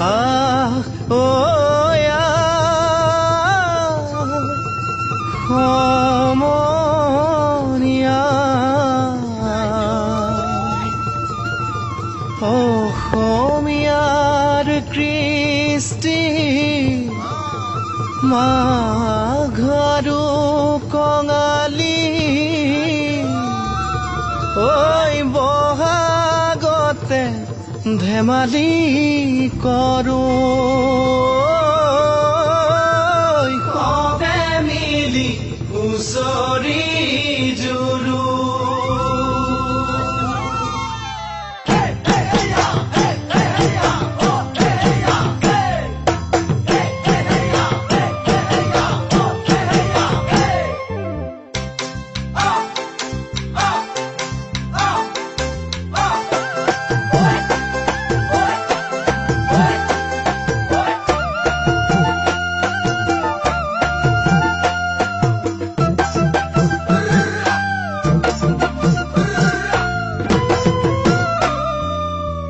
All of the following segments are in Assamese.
আহ ঐ সমনীয়া অসমীয়াৰ কৃষ্টি মাঘ আৰু কঙালী ঐ বহাগতে ধেমালি কৰো সবে মিলি হুঁচৰি জুৰো।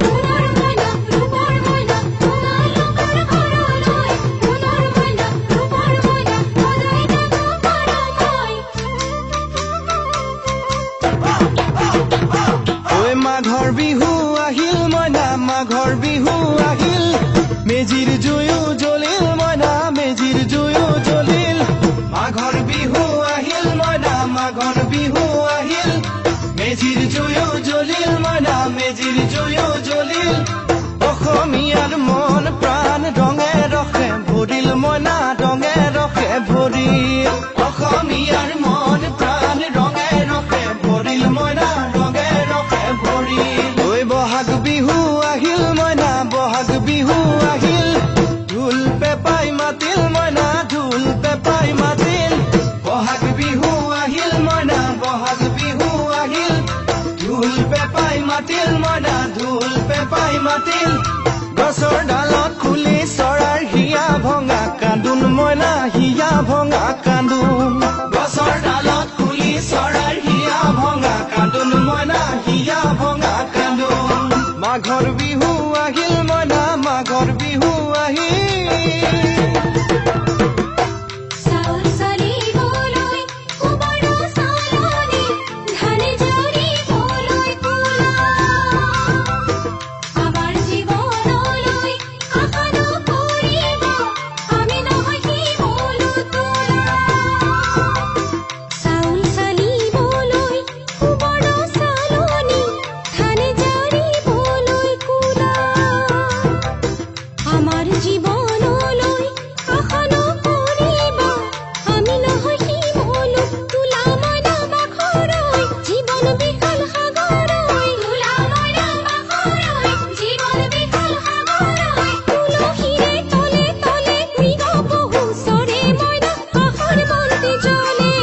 সোণৰ মইনা ৰূপৰ মইনা তোমালোকৰ ঘৰলৈ, সোণৰ মইনা ৰূপৰ মইনা সদায় থাকো ঘৰলৈ। ঐ মাঘৰ বিহু আহিল মইনা, মাঘৰ বিহু আহিল, মেজিৰ জুয়ো জ্বলিল মইনা, মেজিৰ জুয়ো জ্বলিল। মাঘৰ বিহু আহিল মইনা, মাঘৰ বিহু আহিল, মেজিৰ জুয়ো জ্বলিল মইনা, মেজিৰ জুয়ো জ্বলিল। অসমীয়াৰ মন প্ৰাণ ৰঙে ৰসে ভৰিল মইনা, ৰঙে ৰসে ভৰিল। অসমীয়াৰ মন প্ৰাণ ৰঙে ৰসে ভৰিল মইনা, ৰঙে ৰসে ভৰিল। ঐ বহাগ বিহু আহিল মইনা, বহাগ বিহু আহিল, ঢোল পেপাই মাতিল মইনা, ঢোল পেপাই মাতিল। বহাগ বিহু আহিল মইনা, বহাগ বিহু আহিল, ঢোল পেপাই মাতিল মইনা, ঢোল পেপাই মাতিল। গছৰ ডালত খুলি চৰাইৰ হিয়া ভঙা কান্দোন মইনা, হিয়া ভঙা কান্দোন। গছৰ ডালত খুলি চৰাইৰ হিয়া ভঙা কান্দোন মইনা, হিয়া ভঙা কান্দোন। মাঘৰ বিহু আহিল মইনা, মাঘৰ বিহু আহিল। চাউল চালিবলৈ সুবৰ্ণ চালনী, ধান জৰিবলৈ কুলা। আমাৰ জীৱনলৈ আশা নকৰিব, আমি নহয় শিমলু তোলা। চাউল চালিবলৈ সুবৰ্ণ চালনী, ধান জৰিবলৈ কুলা। আমাৰ জীৱনলৈ আশা নকৰিব, আমি নহয় শিমলু তোলা। মইনা বাখৰৈ জীৱন বিশাল সাগৰৈ, তোলা মইনা বাখৰৈ জীৱন বিশাল সাগৰৈ। তুলসীৰে তলে তলে মৃগ পহু চৰে মইনা, আশাৰ বন্তি জ্বলে।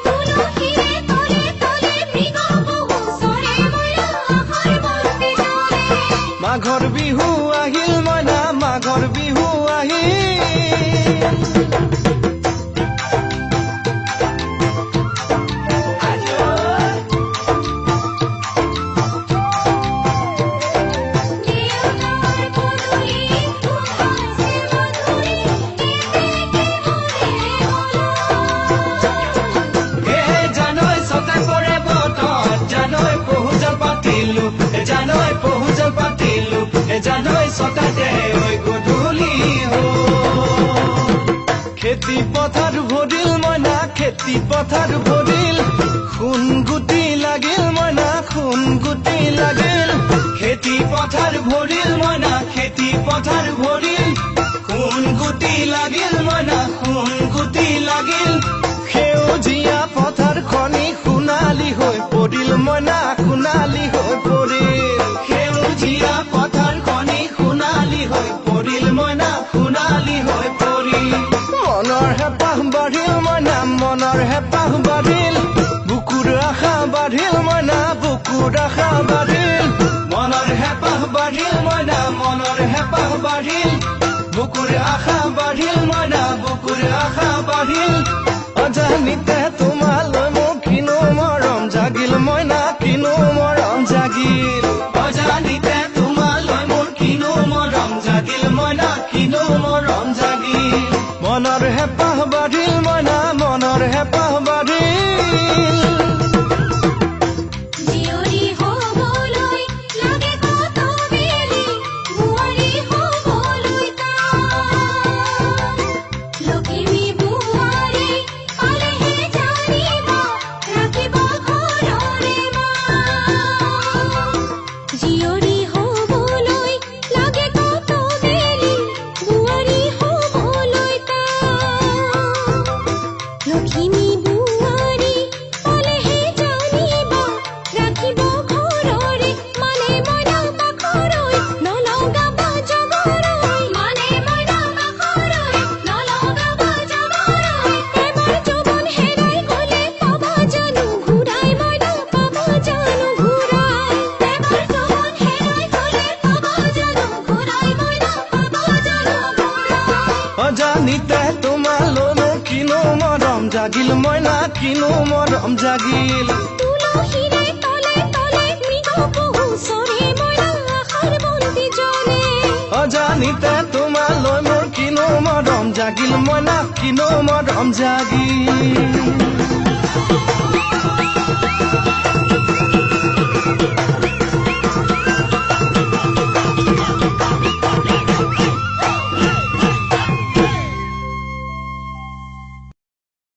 তুলসীৰে তলে তলে মৃগ পহু চৰে মইনা, আশাৰ বন্তি জ্বলে। মাঘৰ বিহু আহিল মইনা, মাঘৰ বিহু আহিল। দেউতাৰ পদূলি গোন্ধাইছে মধুৰি, এতেকে মোৰে মলা। এ জানৈ চতাই পৰে বতৰ, জানৈ পহু জাল পাতিলো, এ জানৈ পহু জাল পাতিলো, এ জানৈ চতাতে ঐ গধূলি হ'ল। খেতি পথাৰ ভৰিল মইনা, খেতি পথাৰ ভৰিল, সোণ গুটি লাগিল মইনা, সোণ গুটি লাগিল। খেতি পথাৰ ভৰিল মইনা, খেতি পথাৰ ভৰিল, সোণ গুটি লাগিল মইনা, সোণ গুটি লাগিল। সেউজীয়া পথাৰখনি সোণালী হৈ পৰিল মইনা, সোণালী হৈ পৰিল। সেউজীয়া পথাৰখনি সোণালী হৈ পৰিল মইনা, সোণালী হৈ পৰিল। মনৰ হেঁপাহ বাঢ়িল মইনা, মনৰ হেঁপাহ বাঢ়িল, বুকুৰ আশা বাঢ়িল মইনা, বুকুৰ আশা বাঢ়িল। মনৰ হেঁপাহ বাঢ়িল মইনা, মনৰ হেঁপাহ বাঢ়িল, বুকুৰ আশা বাঢ়িল মইনা, বুকুৰ আশা বাঢ়িল। অজানিতে তোমালৈ মোৰ কিনো মৰম জাগিল মইনা, কিনো মৰম জাগিল। অজানিতে তোমালৈ মোৰ কিনো মৰম জাগিল মইনা। অজানিতে তোমালৈ মোৰ কিনো মৰম জাগিল মইনা, কিনো মৰম জাগিল। তুলসীৰে তলে তলে মৃগ পহু চৰে মইনা, আশাৰ বন্তি জ্বলে। অজানিতে তোমালৈ মোৰ কিনো মৰম জাগিল মইনা, কিনো মৰম জাগিল।